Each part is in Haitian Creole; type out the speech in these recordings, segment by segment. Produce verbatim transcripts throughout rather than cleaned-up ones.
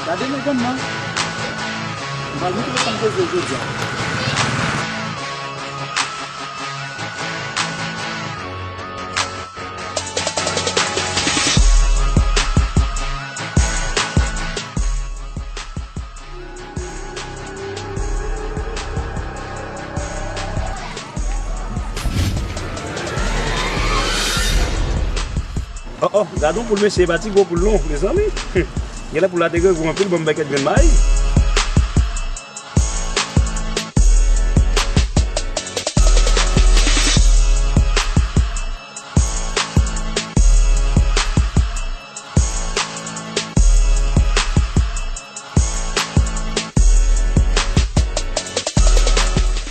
Gade nèg anndan. M pral montre w sa m te vle jodi a. Oh, oh, gade yon poul, mesye, e pa ti gwo poul non, mezanmi. Genlè poul la te grangou anpil, ban m bay kèk grenn mayi.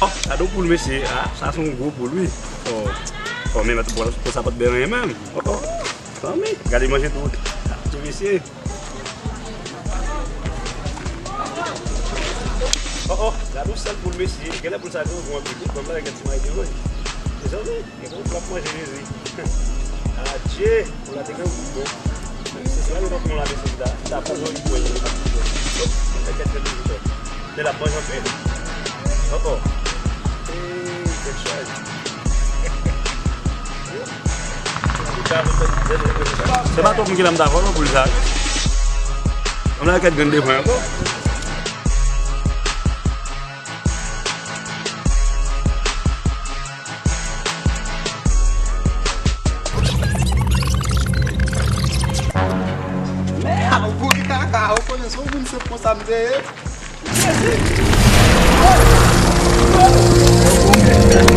Oh, gade yon poul, mesye. Ah, sa se yon gwo poul, wi. Oh, oh, men mèt pou, pou sa pa t byen menm. Oh, oh. Zanmi, gade manje tou. Ti mesye. Oh, oh, gade yon sèl poul, mesye. Genlè poul sa grangou anpil, wi. Ban m la gen ti mayi devan. Mezanmi, gen poul k ap manje, Jezi. Adje, poul la te gen gou bon. Se swa yo nan fon la, mesye, ta, ta pran yon pwen. Mwen fè kèk fè toujou fè. Men l ap manje anpil. Ankò. Ee, kèk chay. Se pa twòp moun ki la m dakò non pou li sa. Ann al kèk grenn devan ankò. Men, a, ou kouri kaka, ou konnen se yon moun senp konsa m te ye.